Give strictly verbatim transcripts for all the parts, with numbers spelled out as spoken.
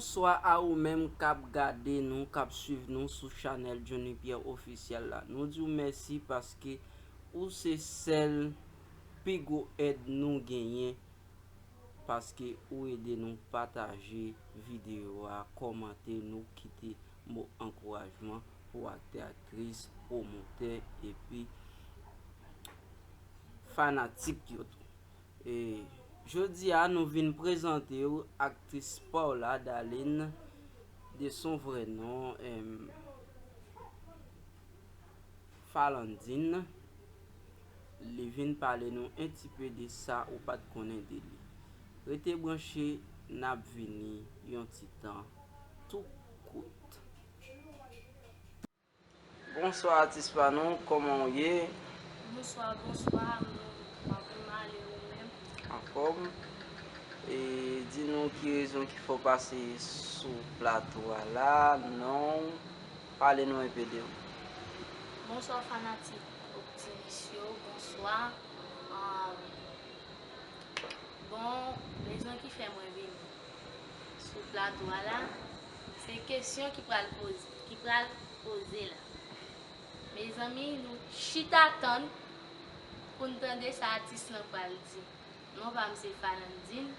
Bonswa a ou menm k ap gade nou, k ap swiv nou sou chanèl Johnny Pierre Officiel la. Nou di w mèsi paske ou se sèl pi gwo èd nou genyen, paske ou ede nou pataje videyo a, kòmante, nou kite mo ankourajman pou aktè, aktris, pwomotè epi fanatik yo tou. E jodi a nou vin prezante w aktris Paola Darline, de son vrai nom, em, Falandine. Li vin pale nou un petit peu de sa ou pa t konnen de li. Rete branche, n ap vini yon ti tan tou kout. Bonswa atis pa nou, kòman w ye? Bonswa, bonswa, mwen, mwen vrèman ale, ou menm? Anfòm. E di nou ki rezon ki fè w pase sou plato a la, non w, pale nou enpe de ou. Bonswa fanatik Optimis yo, bonswa. Ahn, Bon, rezon ki fè mwen vini sou plato a la, se kesyon ki pral poze, ki pral poze la. Mezanmi, nou chita tann pou n tande sa atis lan pral di. Non pa m se Falandine,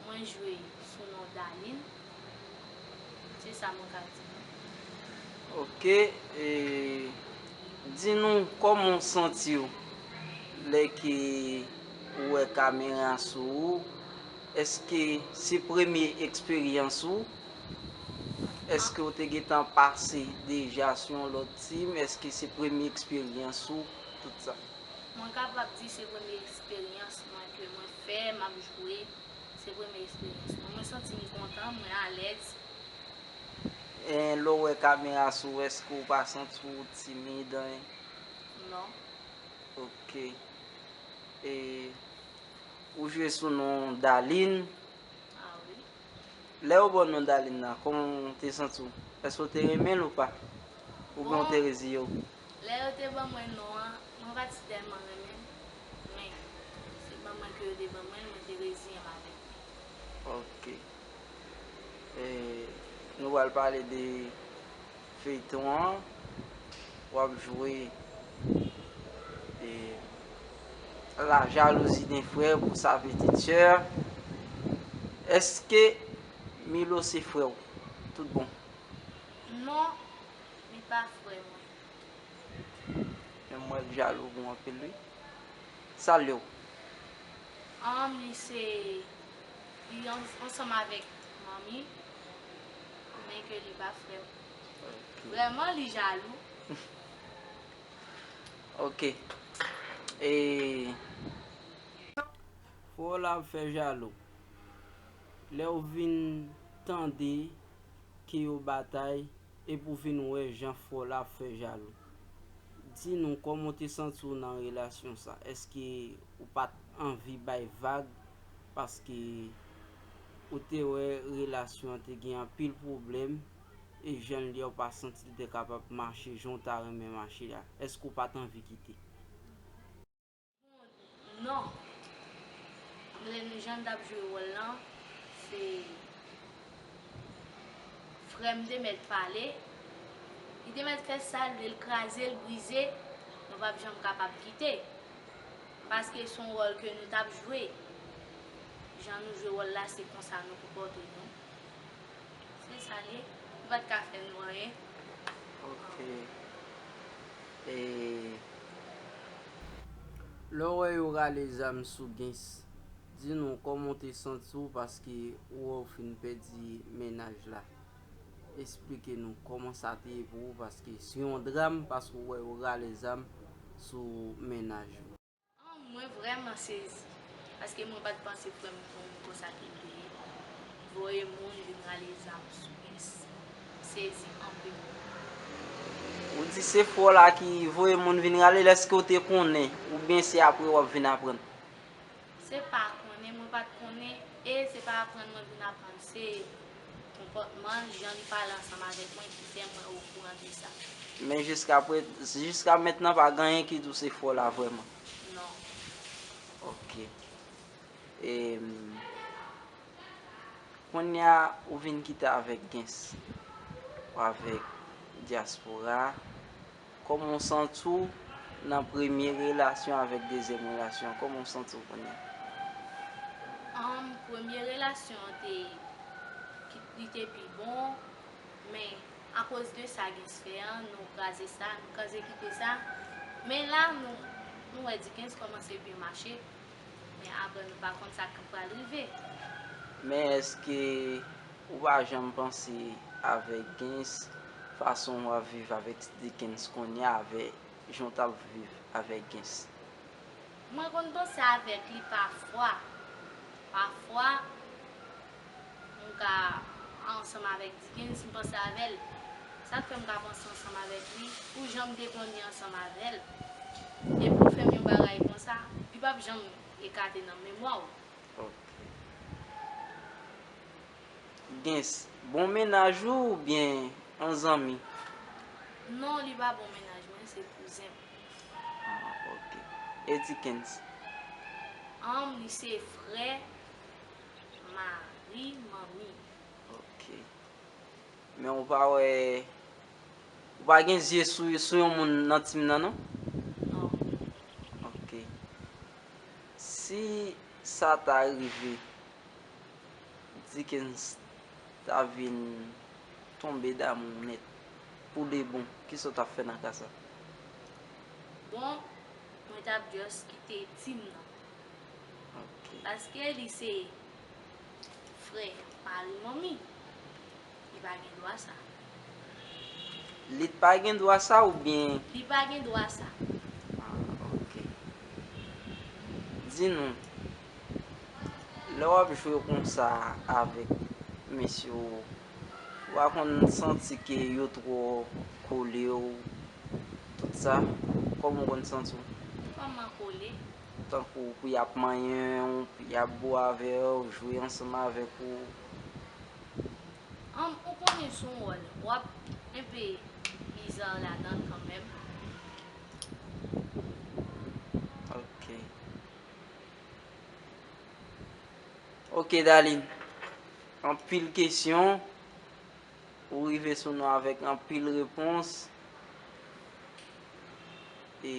mwen jwe sou non Darline. Se sa mwen ka di. Ok, e, di nou kòman w santi w lè ke ou wè kamera sou ou? Èske se premye eksperyans ou? Èske w te gentan pase deja sou yon lòt team? Èske se premye eksperyans ou? Tout sa. Mwen kapab di se premye eksperyans mwen ke mwen fè, m ap jwe. Se premye eksperyans mwen. Mwen santi m kontan, mwen alèz. E lè w wè kamera sou ou, èske w pa santi w timid, anyen? Non. Ok. E ou jwe sou non Darline. Ah wi. Lè yo ba w non Darline la, kòman w te santi w? Èske w te renmen l ou pa? Oubyen w te reziye w? Lè yo te ban mwen non an, mwen pa t tèlman renmen l, men se ban mwen ke yo te ban mwen l, mwen te reziyen m avè l. Ok. E nou pral pale de feyton an. W ap jwe, e, La jalousie d'un frère pour sa petite sœur. Èske Milo se frè w? Tout bon. Non, li pa frè mwen. Men m wè l jalou pou anpil, wi. Salye w. An, li se, li an-, ansanm avèk manmi, men ke li pa frè m. Ok. Vrèman, li jalou. Ok. E fò la ap fè jalou. Lè w vin tande ke yo batay, epi w vin wè jan frè w la ap fè jalou. Di nou kòman w te santi w nan relasyon sa? Èske ou pa t anvi bay vag paske ou te wè relasyon an te gen anpil pwoblèm e jan l ye a ou pa santi l te kapab mache jan w ta renmen mache a? Èske ou pa t anvi kite? Non. Lè nou, jan n t ap jwe wòl lan, se frè m te mèt pale. Li te mèt fè sa l vle, l kraze, l brize, nou p ap janm kapab kite. Paske se yon wòl ke nou t ap jwe. Jan nou jwe wòl la, se konsa nou konpòte nou. Se sa l ye. Yo pa t ka fè nou anyen. Ok. E lè w wè yo rale zam sou Gens, di nou kòman w te santi w paske ou wè w fin pèdi mennaj la. Esplike nou kòman sa te ye pou ou, paske se yon dram, paske w wè yo rale zam sou mennaj ou. An, mwen vrèman sezi, paske mwen pa t panse frè m se yon moun konsa ke l te ye. Voye moun vin rale zam sou Gens. M sezi anpil. Ou di se frè w la ki voye moun vin rale l, èske w te konnen? Oubyen se apre w ap vin aprann? Se pa konnen, mwen pa t konnen, e se pa aprann mwen vin aprann. Se konpòtman l, jan li pale ansanm avèk mwen ki fè mwen okouran de sa. Men jiska pre-, jiska mentnan pa gen anyen ki di w se frè w la vrèman? Non. Ok. E, Kounye a, ou vin kite avèk Gens, ou avèk dyaspora. Kòman w santi w nan premye relasyon avèk dezyèm relasyon? Kòman w santi w kounye a? An, premye relasyon an te, ki, li te pi bon, men akoz de sa Gens fè an, nou kraze sa, nou kraze kite sa. Men la, nou, nou wè Dickens kòmanse byen mache. Men apre nou pa konn sa k pral rive. Men èske ou pa janm panse avèk Gens, fason w ap viv avèk Dickens kounye a avèk jan w t ap viv avèk Gens? Mwen konn panse avèk li pafwa. Pafwa, m ka ansanm avèk Dickens, m panse avè l. Sa k fè m ka panse ansanm avèk li, pou jan m te konn li ansanm avè l. Epi w fè m yon bagay konsa, li p ap janm ekate nan memwa w. Ok. Gens, bon mennaj ou oubyen yon zanmi? Non, li pa bon mennaj mwen, se kouzen m. Ah, ok. E Dickens? An, li se frè mari manmi. Ok. Men ou pa wè, ou pa gen zye sou, sou yon moun nan tim nan, non? Non. Ok. Si sa ta rive, Dickens ta vin tonbe damou nèt, pou de bon, kisa w t ap fè nan ka sa? Bon, mwen t ap just kite tim nan. Ok. Paske li se frè mari manmi. Li pa gen dwa sa. Li t pa gen dwa sa oubyen? Li pa gen dwa sa. Ah, ok. Di nou, lè w ap jwe konsa avèk mesye w, ou pa konn santi ke yo twò kole w, tout sa? Kòman w konn santi w? Kòman kole? Tankou pou y ap manyen w, pou y ap bo avè w, jwe ansanm avèk ou. An, ou konnen se yon wòl, w ap enpe biza ladan l kanmenm. Ok. Ok, Darline. Anpil kesyon. Ou rive sou nou avèk anpil repons. E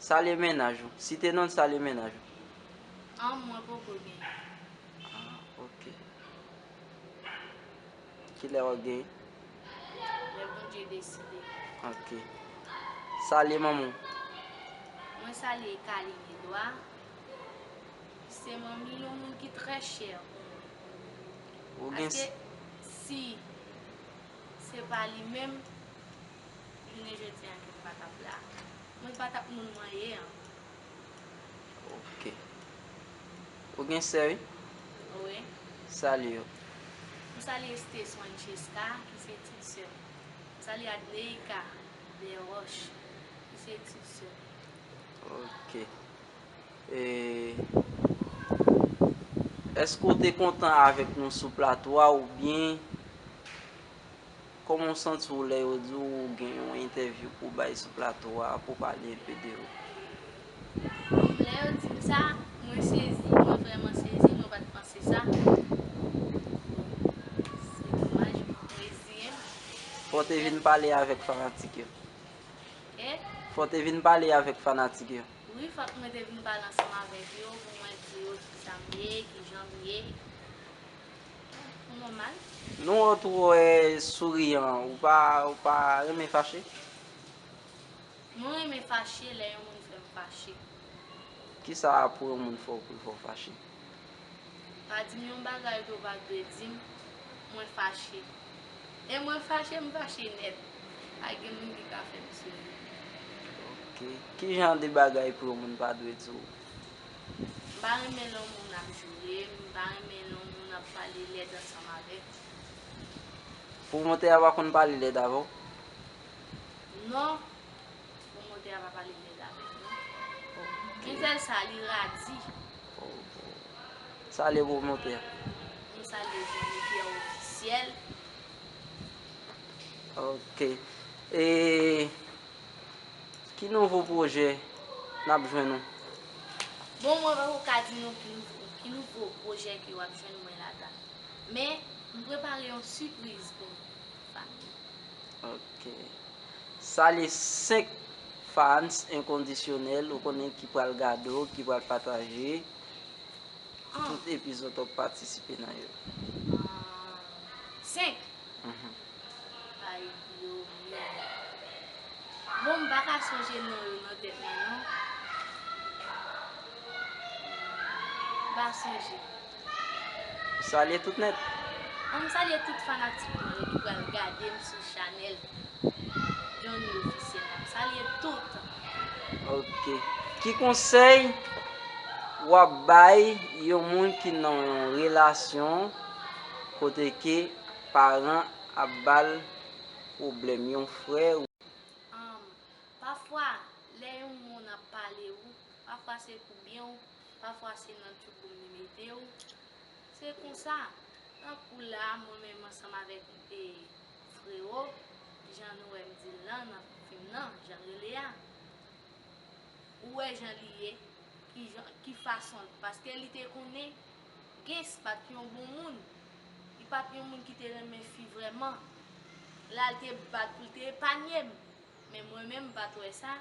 salye mennaj ou. Site non, salye mennaj ou. An, mwen poko genyen. Ah, ok. Kilè w ap genyen? Lè Bondye deside. Ok. Salye manman w. Mwen salye Kaline Edouard. Se manmi yon moun ki trè chè pou mwen. Ou gen Paske si se pa li menm, jounen jodi a ke m pa t ap la. Mwen pa t ap moun mwen ye an. Ok. Ou gen sè, wi? Wi. Salye yo. M salye Stace Wancheska, ki se tit sè m. M salye Adneika Desroches, ki se tit sè m. Ok. E, èske w te kontan avèk nou sou plato a oubyen kòman w santi w lè yo di w ou gen yon entèvyou pou w bay sou plato a pou w pale enpe de ou? Lè yo di m sa, mwen sezi, mwen vrèman sezi, mwen pa t panse sa. Se domaj, mwen reziyen m. Fò w te vin pale avèk fanatik yo. E? Fò w te vin pale avèk fanatik yo. Wi, fòk mwen te vin pale ansanm avèk yo pou mwen di yo kisa m ye, kijan m ye. Ou nòmal. Nou wè w twò, e, souriyan, ou pa, ou pa renmen fache? Mwen renmen fache lè yon moun fè m fache. Kisa pou yon moun fè w pou l fè w fache? Pa di m yon bagay ke w pa t dwe di m, mwen fache. E mwen fache, m fache nèt. Pa gen moun ki ka fè m souri. Ok. Ki jan de bagay pou yon moun pa dwe di w? M pa renmen lè yon moun ap joure m, m pa renmen lè yon moun ap pale lèd ansanm avèk m. Pwomotè a pa konn pale lèd avè w? Non, pwomotè a pa pale lèd avèk mwen. Gen sèl sa, li radi. Salye pwomotè a. M salye Jean Michel Officiel. Ok. E ki nouvo pwojè n ap jwenn ou? Bon, mwen pa ko ka di nou ki nouvo, Ki nouvo pwojè ke w ap jwenn mwen ladan. Men, m prepare yon sipriz pou nou, fanmi. Ok. Salye senk fans enkondisyonèl, ou konnen, ki pral gade w, ki pral pataje tout epizòd w ap patisipe nan yo. Ah, senk? Mhm. Ay, yo, men. Bon, m pa ka sonje non yo nan tèt mwen, non. M pa sonje. Ou salye tout nèt? An, m salye tout fanatik mwen yo ki pral gade m sou chanèl Johnny Officiel la. M salye tout. Ok. Ki konsèy w ap bay yon moun ki nan yon relasyon kote ke paran ap ba l pwoblèm, yon frè ou Anm, pafwa, lè yon moun ap pale ou, pafwa se pou byen w, pafwa se nan tchouboum li mete w. Se konsa, tankou la, mwen menm ansanm avèk, e, Frero, jan nou wè m di l lan nan fim nan, jan l rele a. Ou wè jan li ye, ki jan, ki fason l, paske li te konnen Gens pa t yon bon moun. Li pa t yon moun ki te renmen fi vrèman. La, l te bat pou l te epanye m. Men mwen menm, m pa t wè sa.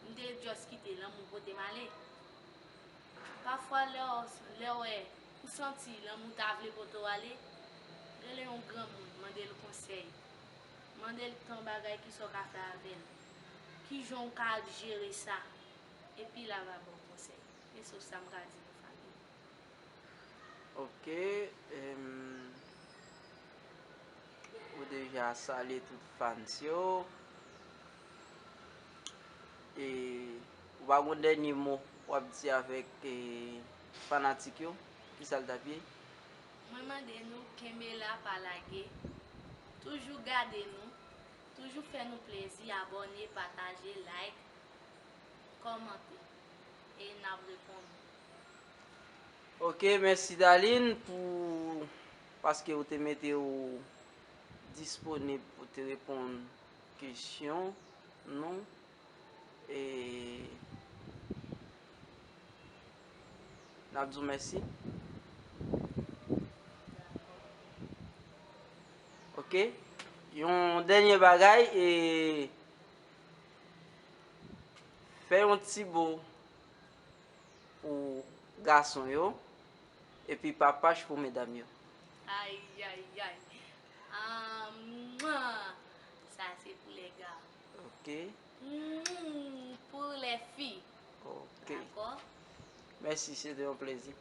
M te just kite lanmou pote m ale. Pafwa, lè w, lè w wè, ou santi lanmou ta vle pote w ale, rele yon granmoun, mande l konsèy. Mande l tan bagay, kisa w ka fè avè l. Kijan w ka jere sa. Epi l a va ba w konsèy. Men se sa m ka di nou, fanmi. Ok, em, ou deja salye tout fans yo. E ou pa gon dènye mo w ap di avèk, e, fanatik yo? Kisa l t ap ye? Mwen mande nou kenbe la, pa lage. Toujou gade nou. Toujou fè nou plezi, abòne, pataje, like, kòmante. E n ap reponn ou. Ok, mèsi Darline pou, paske ou te mete ou disponib pou te reponn kesyon nou. E n ap di w mèsi. Ok. Yon dènye bagay, e fè yon ti bo pou gason yo, epi pa pach pou medam yo. Ay, ay, ay. Ah, mwa. Sa se pou les gars. Ok. Mm, pour les filles. Ok. Dakò? Mèsi, se te yon plezi.